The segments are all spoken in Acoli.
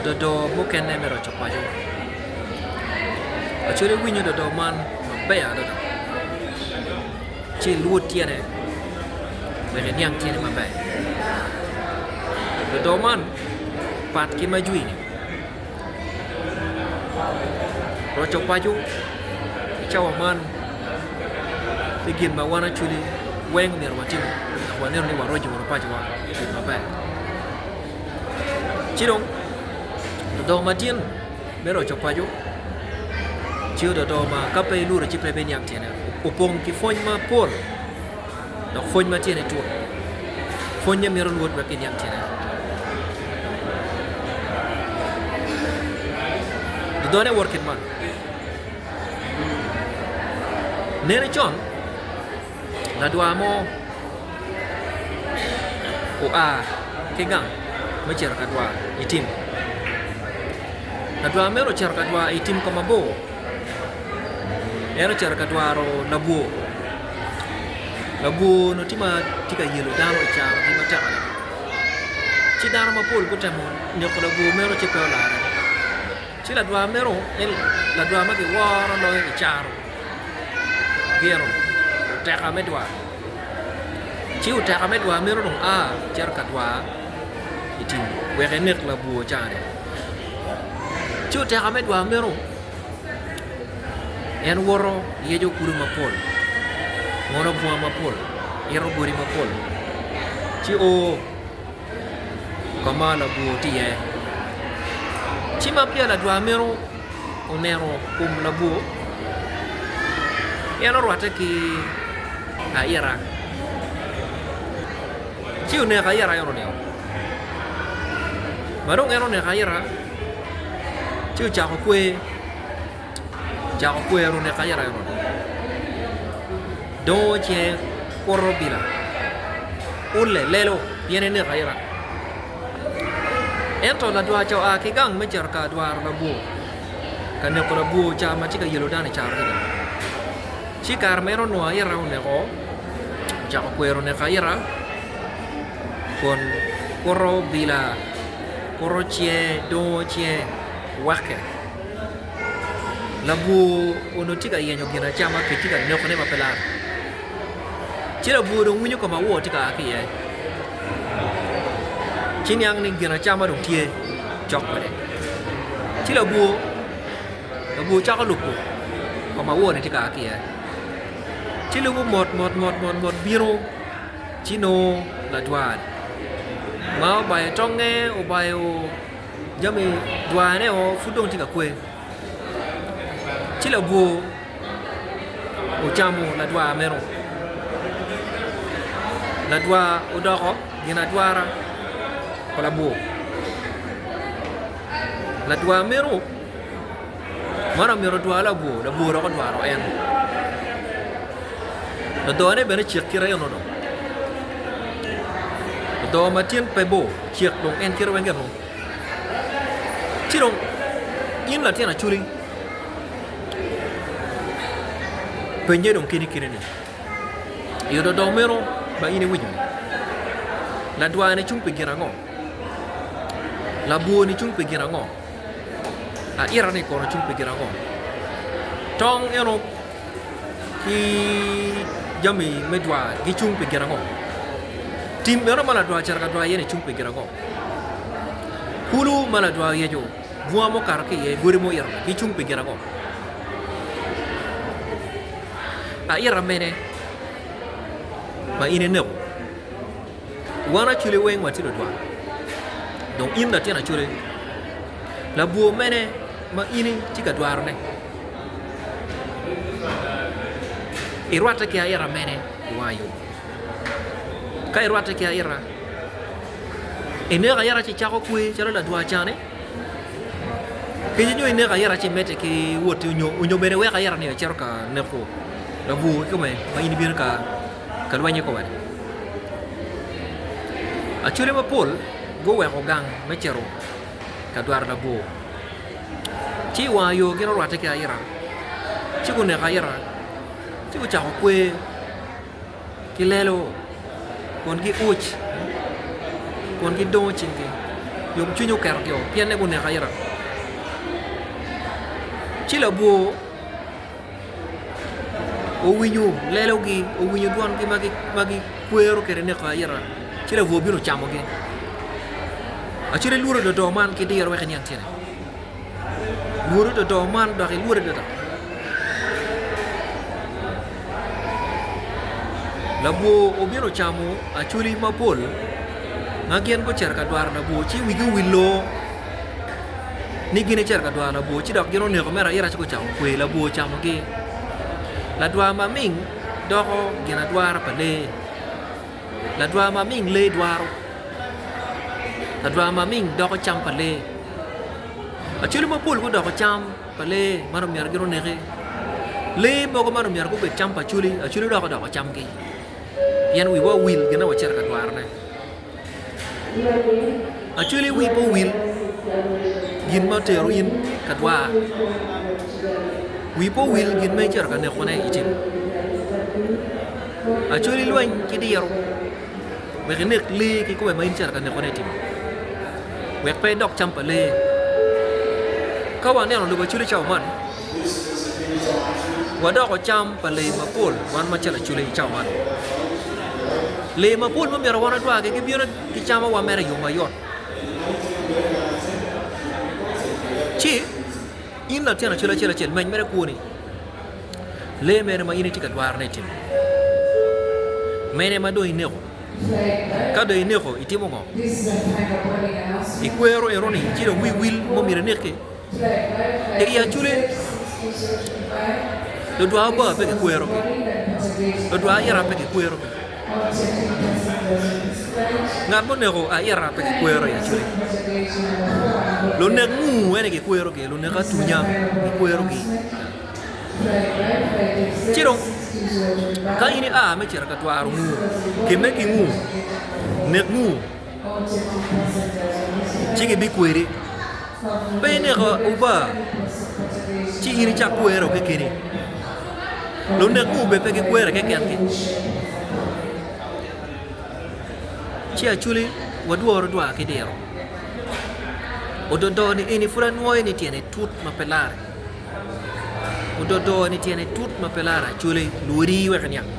Ododo mukene me roco paco Acholi winyo ododo man maber adada ci ilwod tyene wek iniang tyene maber ododo man pat ki ma jwi-ni roco paco i cawa man tye gin ma wan Acholi weng myero watimo dok waneno ni waroco wunu pacowa obed maber. Ci dong odoo matin me roco paco ci ododo ma ka pe iluro ci pe ibiniang tyene opong ki pwony mapol dok pwony ma tyene tut pwonye mito lwod wek iniang tyene dodone wot kit man nene con Ladwar mo oa ki gang me cito ka dwar i tim ladwar meno ocito ka dwar i tim ka mabor en ocito ka dwaro labwor labwor onongo tye ma tye ka yelo dano i carogi matek adada ci dano mapol gutemo neko labwor meno ci pe olare ci ladwar meno en ladwar ma giworo loyo i caro. gino oteka me dwar ci oteka me dwar meno dong a cito ka dwar i tim wek enek labwor ca-ni ci oteka me dwar meno en woto yeco kulu mapol ngolo bunga mapol ito godi mapol ci o ka ma labwor tye iye ci ma peya ladwar meno oneno kom labwor, en orwatte ki aita ci oneko aita eno-ni ma dong en oneko aita ci ocako kwer ocako kwero neko aita eno-ni dongo cinge kuto bila ulle lelo pien eneko aita. Ento ladwar ca oa ki gang me cito ka dwaro labwor, ka neko labwor ca ma tye ka yelo dano i caro-ni. Ci i kare ma en onongo aita oneko, ocako kwero neko aita kun kuto bila, kuto cinge, dongo cinge, wakke. Labwor onongo tye ka yenyo ginacama pe tye ka nekone ma pe laro. Ci labwor dong winyo ka ma woo tye ka a ki iye, ci niang ni ginacama dong tye cok kwede. Ci labwor labwor cako lubo ka ma woo-ni tye ka a ki iye, ci lubo mot mot mot mot mot bino ci nongo ladwar ma obayo tonge obayo jami dwarneo pud dong tye ka kwe ci labwor ocamo ladwar meno ladwar odoko gin adwara pa labwor ladwar meno man omyero odwar labwor labwor dok odwaro en ladone bene cek kite eno dong lado ma tyen pe bor cek dong en kite weng eno ci dong in latin acholi Penye dong keni kene ni, I ododo meno ma in iwinyo-ni, ladwar-ni cung pi gin ango? Labwor-ni cung pi gin ango? Aita-ni kono cung pi gin ango? Tong eno ki jami me dwar gicung pi gin ango? Tim meno ma ladwar ocito ka dwar iye-ni cung pi gin ango? Kulu ma ladwar oyeco Bunga mukato ki iye, godi muito-ni gicung pi gin ango? Aita mene ma in ineko? Wan Acholi weng watye ludwar, dong in latin Acholi, labwor mene ma in itye ka dwarone? Irwatte ki aita mene i wang yo? Ka irwatte ki aita, Ineko ayita ci icako kwe calo ladwar cani, kec nyo ineko ayita ci imedde ki wotti nyo bene iweko ayita ni ocito ka neko labwor kikome ma in ibino ka lweny i kome-ni. Acholi mapol guweko gang me cito ka dwaro labwor ci i wang yo gin orwatte ki ayita ci guneko ayita ci gucako kwe. ki lelo kun giuc kun gidongo cinggi. Yomcwiny oketogi o pien ni guneko ayita. Ci labwor owinyo lelogi, owinyo dwangi ma gikwero kwede neko ayita, ci labwor obino ocamogi. Acel ilworo dodo man ki diro wek iniang tyene. Lworo dodo man dok ilwore adada. Labwor obino ocamo acholi mapol ma gin gucito ka dwaro labwor ci wigi owilo ni gin ecito ka dwaro labwor ci dok gin oneko mere aira ci gucako kwe labwor ocamogi. Ladwar maming doko gin adwara pa lee ladwar maming lee dwaro ladwar maming doko cam pa lee acholi mapol gudoko cam. pa lee man omyero gin oneki. Lee mogo man omyero gubed cam pa acholi, acholi dok odoko camgi pien wiwa owil gin ma wacito ka dwarone. Acholi wi pe owil gin ma otero in ka dwar, wi pe owil gin ma icito ka nekone i tim. Acholi lweny ki diro. Wek inek lee kikome ma in icito ka nekone i tim, wek pe idok cam pa lee. Ka waneno lobo Acholi cawa man, wadoko cam pa lee mapol wan macalo Acholi i cawa man. Lee mapol ma myero wan wadwagi gibino gicamowa mere i yo mayot. Ci in latin Acholi acel acel meny mere kwoni. Lee mene ma in itye ka dwarone i tim? Mene ma dong ineko? Ka dong ineko, itimo ngo? Ikwero eno-ni ci dong wi wil ma omyero ineki? I Acholi, ludwar bar pe kikwerogi, ludwar ayita pe kikwerogi. Ngat ma oneko ayita pe kikwero i Acholi. Lunek nguu ene kikwerogi, lunek atunya kikwerogi. Ci dong ka in ia me cito ka dwaro nguu, kemme ki nguu, nek nguu, ci gibikweri. Pe ineko obar, ci in icak kwero kekeni. Lunek nguu bene pe gikwere kekengi. Ci Acholi wadworo dwar ki diro. Ododo ni eni pud anwoyo ni tyene tut ma pe larre. Ododo ni tyene tut ma pe larre Acholi lwodi wek iniang.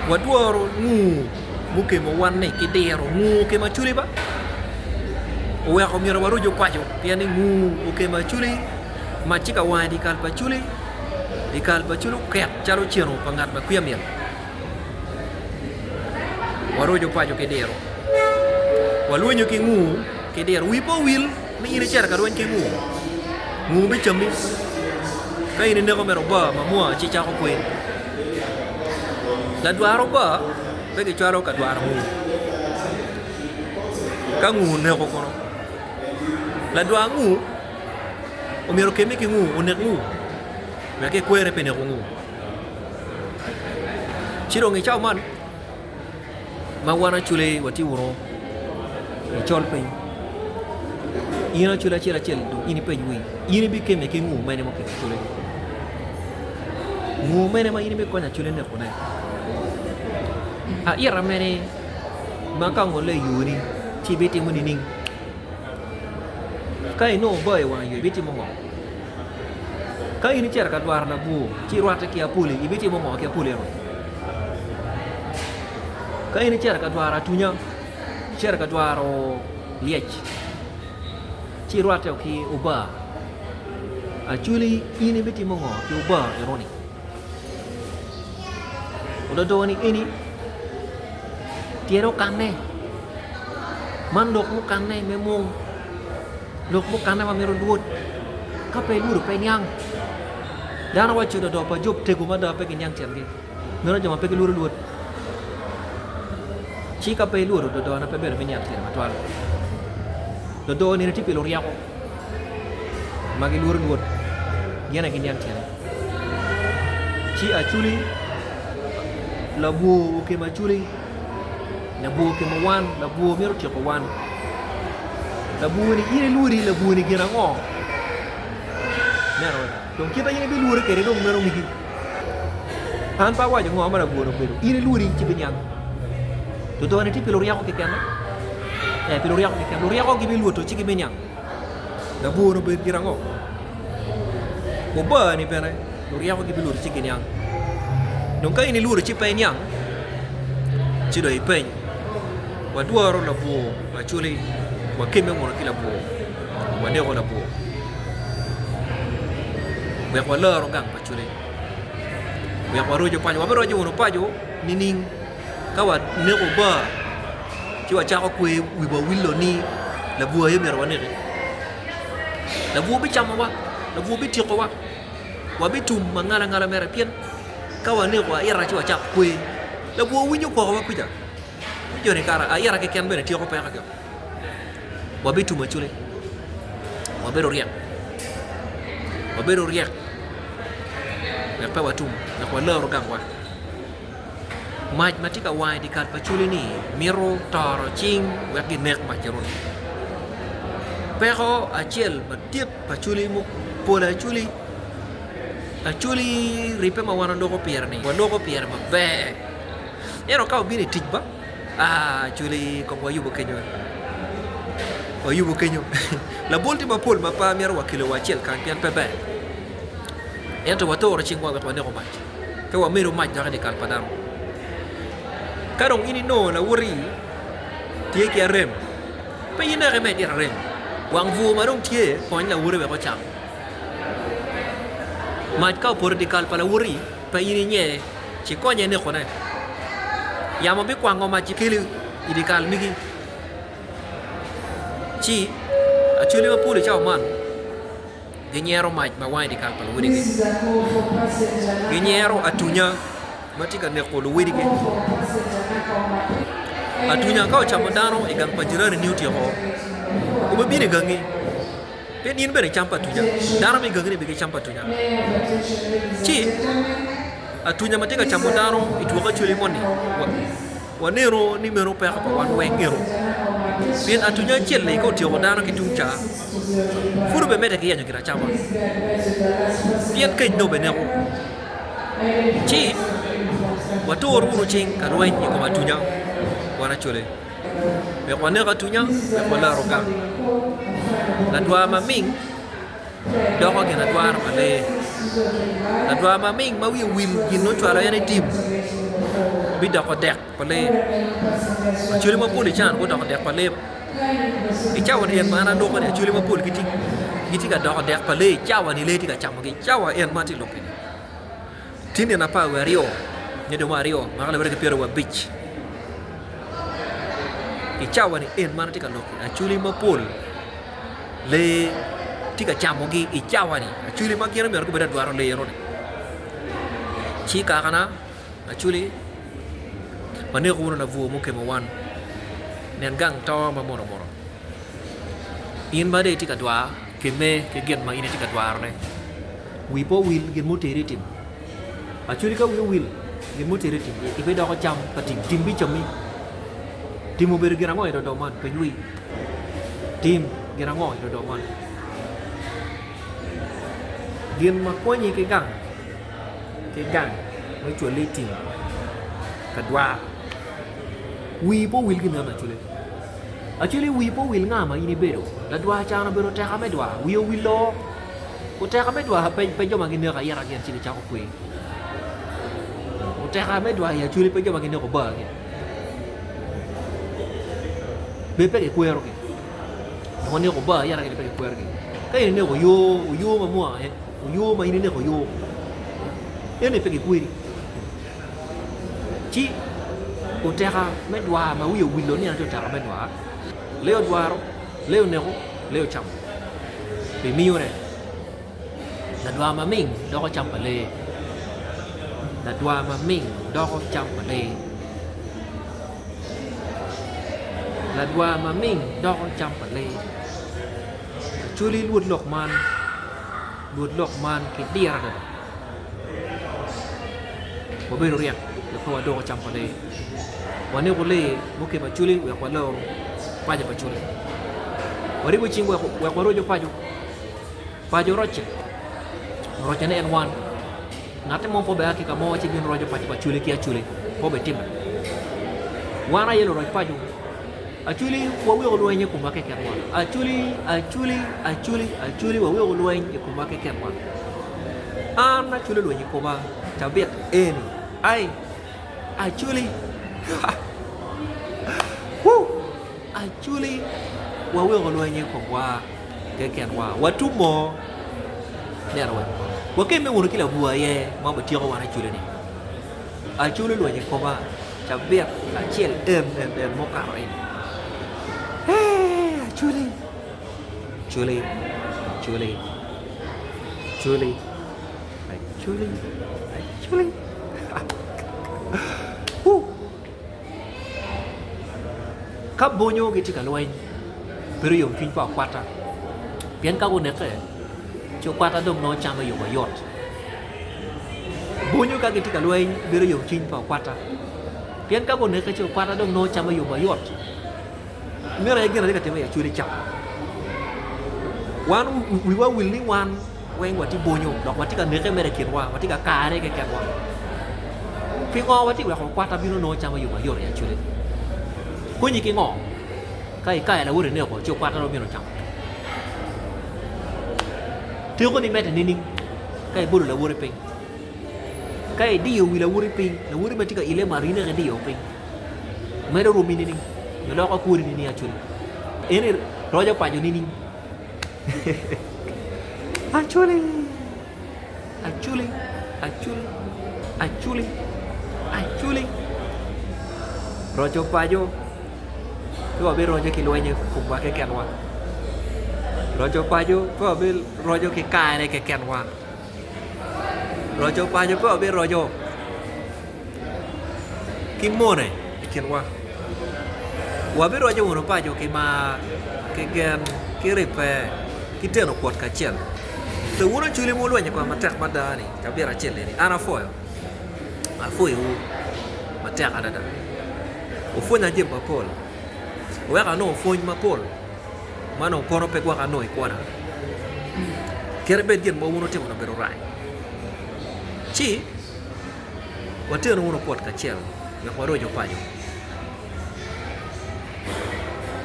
Wadworo nguu mukemo wan-ni ki diro nguu okemo Acholi ba oweko myero waruc okwaco pien ni nguu okemo Acholi mac tye ka wang i dyekal pa Acholi dyekal pa Acholi oket calo ceno pa ngat ma kwiya mit. Waruco paco ki diro, walwenyo ki nguu ki diro. Wi pe owil ni in icito ka lweny ki nguu, nguu bicami ka in ineko mere obar mamwa ci cako kwe. Ladwar obar pe kicwalo ka dwaro nguu, ka nguu oneko kono ladwar nguu omyero okemme ki nguu onek nguu wek ekwere pi neko nguu. Ci dong i cawa man ma wan Acholi watye wunu i col piny, in Acholi acel acel dong in ipeny wi in ibikemme ki nguu mene ma oketo Acholi? Nguu mene ma in ibikonyo Acholi nekone? Aita mene ma ka ongole i yoni ci ibitimo nining? Ka inongo bao i wang yo ibitimo ngo? Ka in icito ka dwaro labwor ci irwatte ki apoli, ibitimo ngo ki apoli eno? Ka in icito ka dwaro atunya, icito ka dwaro lyec ci irwatte ki obar, actually in ibitimo ngo ki obar enoni? Ododo-ni eni tyene okanne, man lok mukanne me mung. Lok mukene ma mito lwod, ka pe ilwodo pe iniang. Dano wacci ododo pa Job tego mada pe giniang tyengi. Meno jo ma pe gilwodo lwod. Ci ka pe ilwodo dodona pe bene biniang tyene matwal. Dodo nino tye pi luryeko ma gilwodo lwod, gin aye giniang tyene. Ci Acholi, labwor okemo Acholi. Labwor okemo wan, labwor mito tyeko wan. Labwor-ni in ilwori labwor-ni gin ango? Ineno, dong kit ma in ibilwore kwede dong meno migi. An pe awaco ngo ma labwor-ni obedo, in ilwori ci ibiniang. Dodone tye pi luryeko keken. Ee, pi luryeko keken. Luryeko gibilwoto ci gibiniang labwor obedo gin ango. Obar-ni bene luryeko gibilwoto ci giniang. Dong ka in ilwoto ci pe iniang, ci dong ipeny. Wadwaro labwor acwali, wakemme wunu ki labwor, waneko labwor wek waloro gang pa acwali, wek waroco paco. Wabiroco wunu paco nining ka waneko bar ci wacako kwer wiwa wilo ni labwor aye myero waneki? Labwor bicamowa, labwor bityekowa, wabitum angalangala mere pien ka waneko aita ci wacako kwer, labwor winyo kokowa kwica. Ci joni kara aita keken bene tyeko peko-gi. Wabitum acwali, wabedo ryek, wabedo ryek wek pe watum, wek walor gangwa. Mac ma tye ka wang i dyekal pa acwali-ni mito toro cing wek ginek mac eno-ni. Peko acel madit pa acwali pol acwali, acwali ribbe ma wan waloko pire-ni waloko pire maber. Ento ka wabino i tic ba, aa cwali kong wayubo kenyo, wayubo kenyo. Labol tye mapol ma pe amito wakelo wa acel kany pien pe ber. Ento watoro cingwa wek waneko mac, pe wamedo mac dok i dye kal pa dano. Ka dong in inongo lawoti tye ki arem, pe ineke me itit arem. Wang bur ma dong tye, kony lawoti wek ocam. Mac ka opoto i dye kal pa lawoti, pe in inye. ci konye nekone. Yamo bikwango mac ci keli i dye kal migi. Ci acholi mapol i cawa man ginyero mac ma wang i dye kal pa luwedigi. Ginyero atunya ma tye ka neko luwedigi. Atunya ka ocamo dano i gang pa jirani-ni otyeko, obibino i gangi. Pien in bene icam pa atunya, dano me gangini bene gicam pa atunya. Ci atunya ma tye ka camo dano i twok acwali moni, waneno ni meno peko pa wan weng eno. Pien atunya acel-li ka otyeko dano ki tung ca, pud obimedde ki yenyo ginacama, pien kec nongo bene neko. Ci watur wunu cing ka lweny i kom atunya wan acwali. Wek wanek atunya, wek walar ogang. Ladwar maming doko gin adwara pa lee. Ladwar maming ma wiye owil gin ma ocwalo en i tim bidoko dek pa lee. Acholi mapol i can gudoko dek pa lee. I cawa en ma an aloko ni acholi mapol gitye ka doko dek pa lee i cawa ni lee tye ka camogi. Cawa en ma atye ka lok-ki-ni. Tye nino apar wiye aryo nyo dwe mo aryo mwaka alip aryo ki pyeraryo abic i cawa ni en ma atye ka lok-ki acholi mapol lee tye ka camogi i cawa ni acholi ma gin myero gubed adwaro lee enoni ci kakana acholi waneko wunu labwor mukemo wan nen gang to ma muno muno in ma dong itye ka dwar kemme ki gin ma in itye ka dwarone. Wi pe owil gin muteri i tim. Actually ka wi owil gin muteri i tim, ibidoko cam pa tim, tim bicami. Tim obedo gin ango i dodo man? Peny wi. Tim gin ango i dodo man? Gin ma konyi ki gang, ki gang me cwali i tim ka dwar. Wi pe owil gin meno actually. Actually wi pe owil nga ma in ibedo. Ladwar can obedo oteka me dwar, wiye owilo. Oteka me dwar pe jo ma gineko ayita gin ci gicako kwer. Oteka me dwar i Acholi pe jo ma gineko bar-gi. Bed pe gikwerogi. Jo ma neko bar ayita gin pe gikwerogi. Ka in ineko oyo, oyo ma mwa aye, oyo ma in ineko oyo, eni pe gikweri. Ci oteka me dwar ma wiye owilo ni en tye oteka me dwar, lee odwaro, lee oneko, lee ocamo. Pi miyone, ladwar maming doko cam pa lee, ladwar maming doko cam pa lee, ladwar maming doko cam pa lee. Acholi lwod lok man, lwod lok man ki diro adada. Wabedo ryek wek pe wadoko cam pa lee. Waneko lee mukemo acholi wek walor paco pa acholi. Waribo cing wek waroco paco. Paco rocce, roccene en wan. Ngatti mo pe obea ki ka mo ci bino roco paco pa acholi ki acholi, pe obitimo. Wan aye luroc paco. Acholi waweko lweny i komwa kekenwa. Acholi, acholi, acholi, acholi waweko lweny i komwa kekenwa. An acholi lweny i koma cabit eni. Ai, acholi, ha, woo, acholi waweko lweny i komwa kekenwa. Watumo, neno wek wakemme wunu ki labwor aye ma obityeko wan acholi-ni. Acholi lweny i koma. Cabit acel en en en mukato eni. Ee, Acholi, Acholi, Acholi, Acholi, Acholi, Acholi. Woo! Ka bonyo gitye ka lweny, bedo yomcwiny pa akwata pien ka guneke ci okwata dong nongo camo i yo mayot. Bonyo ka gitye ka lweny bedo yomcwiny pa okwata pien ka guneke ci okwata dong nongo camo i yo mayot. Meno aye gin atye ka timo i Acholi ca. Wan wiwa wil ni wan weng watye bonyo dok watye ka neke mere i kinwa, watye ka kare kekenwa. Pingo watye ka weko okwata bino nongo camo i yo mayot i Acholi? Konyi ki ngo? Ka ikayo lawoti ineko ci okwata dong bino camo. Tekoni medde nining ka ibolo lawoti piny? Ka idiyo wi lawoti piny, lawoti ma tye ka ile malo in dok idiyo piny, medo rwomi nining? Nyo loko kwoni nining actually? En roco paco nining? Actually, actually, actually, actually, actually, roco paco. Pe wabiroco ki lweny i komwa kekenwa. Roco paco pe wabiroco ki kare kekenwa. Roco paco pe wabiroco ki mone i kinwa. Wabiroco wunu paco ki mar, ki gen, ki ribbe, ki teno kwot kacel. To wun oculi ma wulwenyo i koma matek mada-ni cabit acel eni, an apwoyo, apwoyowu matek adada. Opwonya jami mapol, oweko anongo pwony mapol ma onongo kono pe gwok anongo i kwona. Kadi bed gin ma wun wutimo-ni obedo rac, ci watenu wunu kwot kacel wek waroco paco.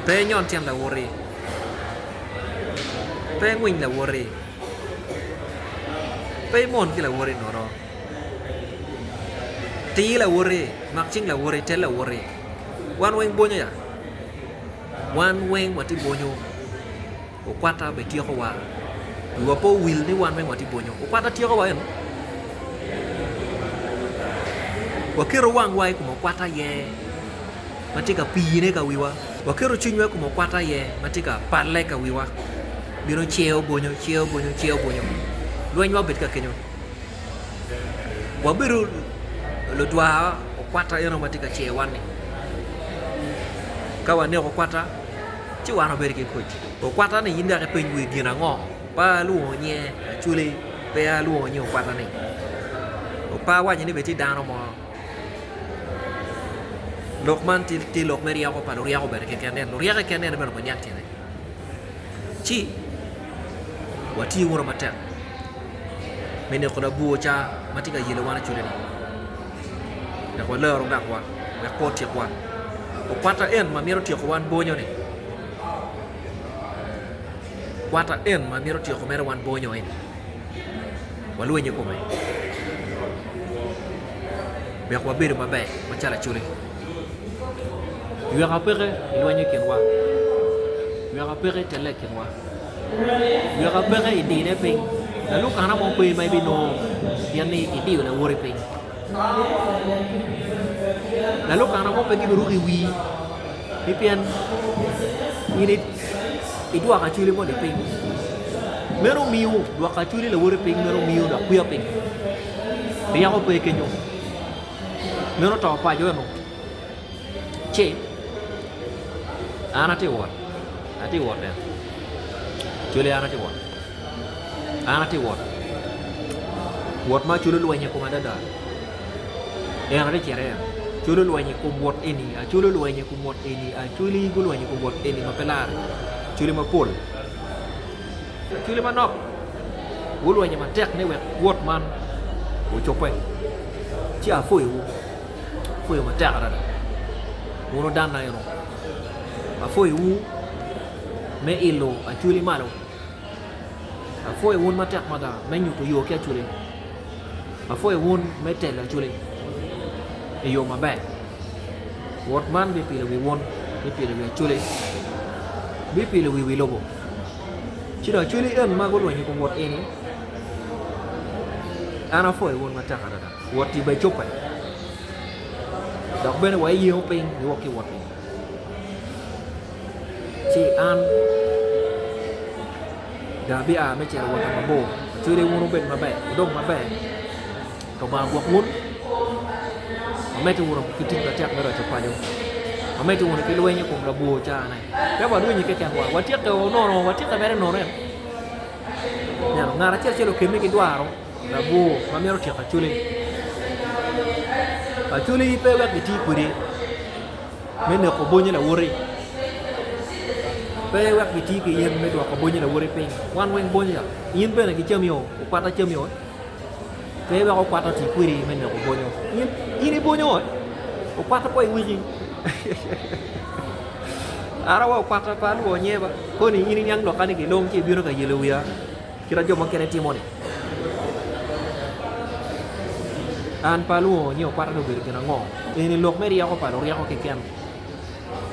Pe inyon tyen lawoti, pe ingwiny lawoti, pe imon ki lawoti nono. Tir lawoti, mak cing lawoti, tel lawoti. Wan weng bonyo ya, wan weng watye bonyo, okwata bene tyekowa. Wiwa pe owil ni wan weng watye bonyo, okwata tyekowa eno. Waketo wangwa i kom okwata aye ma tye ka piine ka wiwa, waketo cwinywa i kom okwata aye ma tye ka palle ka wiwa, bino ceo bonyo, ceo bonyo, ceo bonyo, lwenywa obed ka kenyo. Wabedo ludwar okwata eno ma tye ka ceyo wan-ni. Ka waneko okwata, ci wan wabedo ki kuc. Okwata-ni in dok ipeny wi gin ango? Pe alwongo nyinge Acholi, pe alwongo nying okwata-ni. Pe awaco ni bene tye dano mo. Lok man tye lok me ryeko pa luryeko bene keken ento luryeko keken aye myero guniang tyene. Ci wati wunu matek me neko labwor ca ma tye ka yelo wan acoli-ni wek walor gangwa wek pe otyekwa. Okwata en ma mito tyeko wan bonyo-ni, okwata en ma mito tyeko mere wan bonyo eni walweny i kome wek wabedo maber macalo acoli. Yweka peke i lweny i kinwa, yweka peke i telle i kinwa, yweka peke i dine piny. Lalukana mo pe ma ibinongo pien ni idiyo lawoti piny. Lalukana mo pe gibiruko i wii ni pien in idwoko acholi moni piny. Meno miyo dwoko acholi lawoti piny meno miyo dok kwiya piny. Ryeko pe kenyo. Meno to paco eno. Ci an atye wot, atye wot en, cwale an atye wot, an atye wot, wot ma cwalo lweny i koma adada, en atye cito en, cwalo lweny i kom wot eni, acwalo lweny i kom wot eni, acwali gulweny i kom wot eni ma pe larre, acwali mapol. Acwali manok gulwenyo matek ni wek wot man ocobbe, ci apwoyowu, apwoyo matek adada. Wun wudanna eno. Apwoyowu me ilo Acholi malo. Apwoyo wun matek mada me nyuto yo ki Acholi. Apwoyo wun me telo Acholi i yo maber. Wot man bipilo wi wun, bipilo wi Acholi, bipilo wi wi lobo. Ci dong Acholi en ma gulwenyo i kom wot eni, an apwoyo wun matek adada. Wot-ti bene cobbe, dok bene wa iyengo piny niwok ki i wot-ti. Ci an dong abia me cito wot mabor, acwele wun wubed maber, wudong maber, Lubanga ogwok wun, wamedde wunu ki tic matek me roco paco, wamedde wunu ki lweny i kom labwor caa-ne, pe walwenye kekenwa, watyeke nono, watyeke mere nono en. Neno, ngat acel acel okemme ki dwaro labwor ma mito tyeko Acholi. Acholi pe wek giti kwede me neko bonyo lawoti, pe wek giti ki in me dwoko bonyo lawoti piny. Wan weng bonyo ya, in bene gicamio, okwata camio. Pe wek okwat oti kwedi me neko bonyo. In, in ibonyo, okwata po i wiki. Ara wa okwata pa alwo nyeba. Koni in iniang lokka ni gilong ci ibino ka yelo wiya kita jo mukene timo ni. An pe alwongo ni okwata ni obedo gin ango. Eni lok me ryeko pa luryeko keken.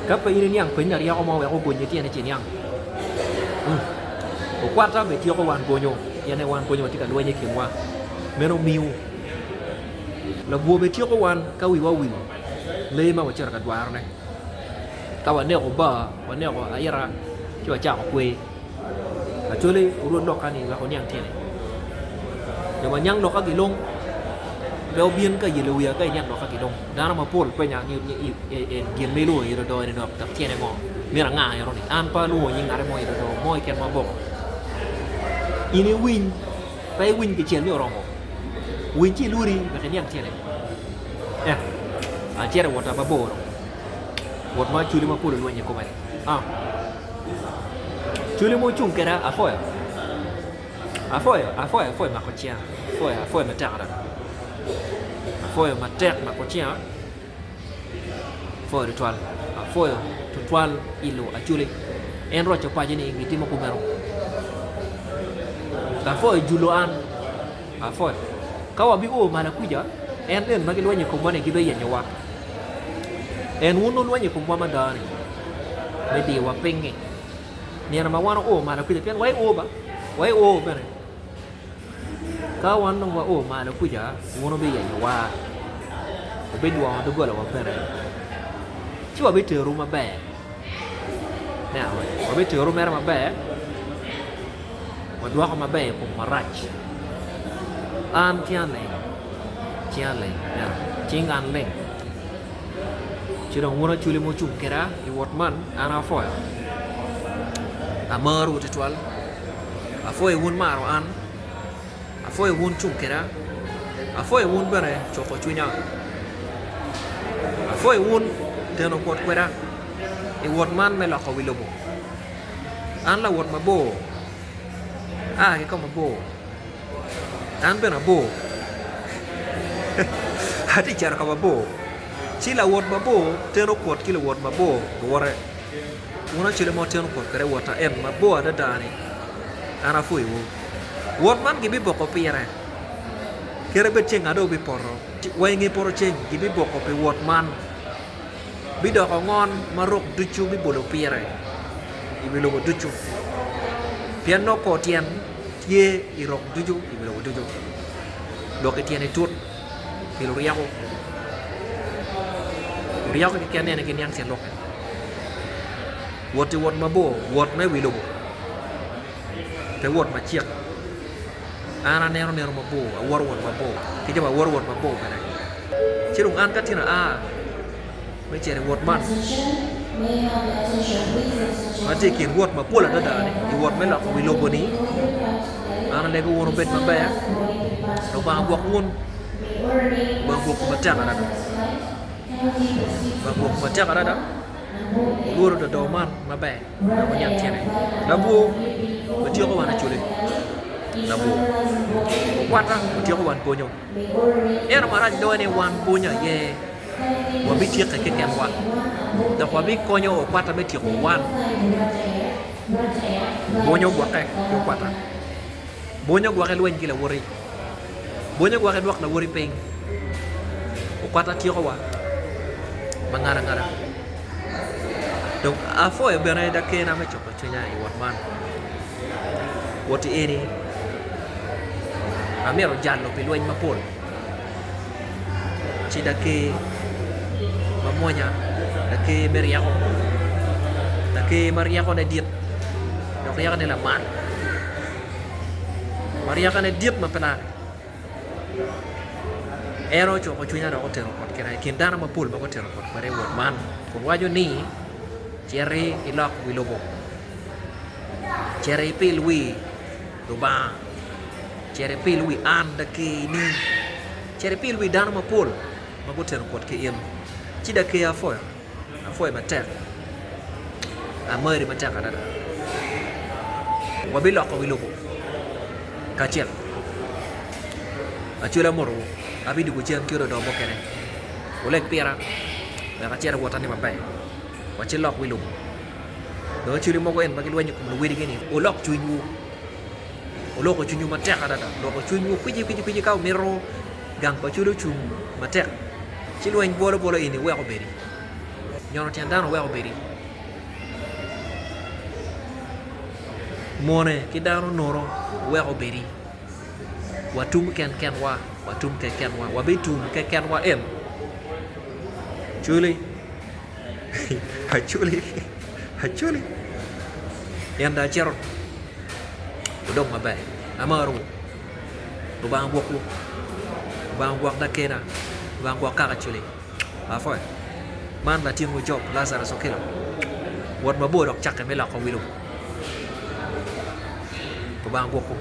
Ka pe in iniang peny laryeko mo wek ogonyi tyene ci iniang. Okwata bene tyeko wan gonyo pien ni wan gonyo watye ka lweny i kinwa. Meno miu. Labwor bene tyeko wan ka wiwa owil lee ma wacito ka dwarone. Ka waneko bar, waneko aita ci wacako kwer. Acholi orwod lokka ni wek oniang tyene. Jo ma niang lokka gilong pe obin ka yelo wiya ka iniang lokka gilong. Dano mapol penya ni gin ma ilwongo iye dodo eni dok dok tyene ngo? Myero anga eno ni? An pe alwongo nying ngate mo iye dodo mo keken ma boko. In iwiny pe iwiny kicel ni oromo. Winy ci ilwori wek iniang tyene. Eh, acito i wota mabor dong. Wot ma acholi mapol olwenyo i kome. Ah. Cwiny ma ocung kweda apwoyo, apwoyo, apwoyo, apwoyo mako cinga, apwoyo, apwoyo matek adada, apwoyo matek mako cinga, apwoyo tutwal, apwoyo tutwal ilo Acholi en roco paco ni gitimo kumeno, apwoyo julo an, apwoyo ka wabio malo kuca en en ma gilwenyo i komwa ni gibiyenyowa, en wun wulwenyo i komwa mada ni. Me diyowa piny-ngi. Nino ma wan oo malo kuca, pien wa i oo ba, wa i oo bene. Ka wan dong wao malo kuca, wun wubiyenyowa, wubidwongo doggolawa bene, ci wabiterowu maber. Neno, wabiterowu mere maber, wadwoko maber i kom marac. An cinga leng, cinga leng, neno, cing an leng. Ci dong wun Acholi ma wucung kweda i wot man, an apwoyo, amarowu twatwal, apwoyo wun maro an, apwoyo wun cung kweda, apwoyo wun bene cuko cwinya, apwoyo wun teno kwot kweda i wot man me loko wi lobo. An lawot mabor, aa ki ka mabor. An bene abor, atye ka cito ka mabor, ci lawot mabor teno kwot ki luwot mabor luwote. Wun acel ma wuteno kwot kwede wota en mabor adada-ni, an apwoyowu. Wot man gibiboko pire, kadi bed ceng dong bipoto, wa i nge poto ceng gibiboko pi wot man. Bidoko ngon ma rok ducu bibolo pire i wi lobo ducu, pien nongo kor tyen tye i rok ducu i wi lobo ducu. Lok i tyene tut pi luryeko, luryeko keken aye giniang tyen lokke. Wot i wot mabor, wot me wi lobo, pe wot macek. An aneno neno mabor, awoto wot mabor, ki jo ma woto wot mabor bene. Ci dong an ka tin aa me cito i wot man, ma tye i kin wot mapol adada-ni, i wot me loko wi lobo-ni, an alego wun wubed maber, Lubanga ogwok wun, Lubanga ogwokwu matek adada, Lubanga ogwokwu matek adada, wulwor dodo man maber. Wek oniang tyene. Labwor otyeko wan acoli. Labwor okwata otyeko wan bonyo. Ento marac loyo ni wan bonyo aye. Wabityeke kekenwa, dok wabikonyo okwata me tyeko wan. Bwonyo ogwokke ki okwata. Bwonyo ogwokke lweny ki lawoti. Bwonyo ogwokke dwok lawoti piny. Okwata tyekowa ma ngada ngada. Dong apwoyo bene dakena me cuko cwinya i wot man. Wot-ti eni amito jalo pi lweny mapol ci daker mamwonya, daker me ryeko, daker ma ryekone dit dok ryekone lamal ma ryekone dit ma pe larre. En ocuko cwinya dok otero kwot kena i kin dano mapol ma gutero kwot kwede i wot man kun waco ni, Citi ilok wi lobo, cit ipil wi Lubanga, cit ipil wi an dakerni, cit ipil wi dano mapol ma guteno kwot ki in. Ci daker apwoyo, apwoyo matek, amari matek adada. Wabiloko wi lobo kacel. Acwele amotowu, abidwogo cen ki ododo mukene. Wuleg pira wek acit awota-ni maber, wacilok wi lobo. Dong acwele mogo en ma gilwenyo i kom luwedigi-ni, wulok cwinywu, wuloko cwinywu matek adada, loko cwinywu kwicikwici ka wumito gang pa acwele ocung matek, ci lweny bwolo bwolo eni wuwek obedi, nyono tyen dano wuwek obedi, mone ki dano nono wuwek obedi, watum kenkenwa, watum kekenwa, wabitum kekenwa en cwili. Acholi, acholi, en dong acito, wudong maber, amarowu, Lubanga ogwokwu, Lubanga ogwok dakena, Lubanga ogwok kaka Acholi, apwoyo. Man latinwu Job Lazarus Okello, wot mabor dok cakke me loko wi lobo. Lubanga ogwokwu.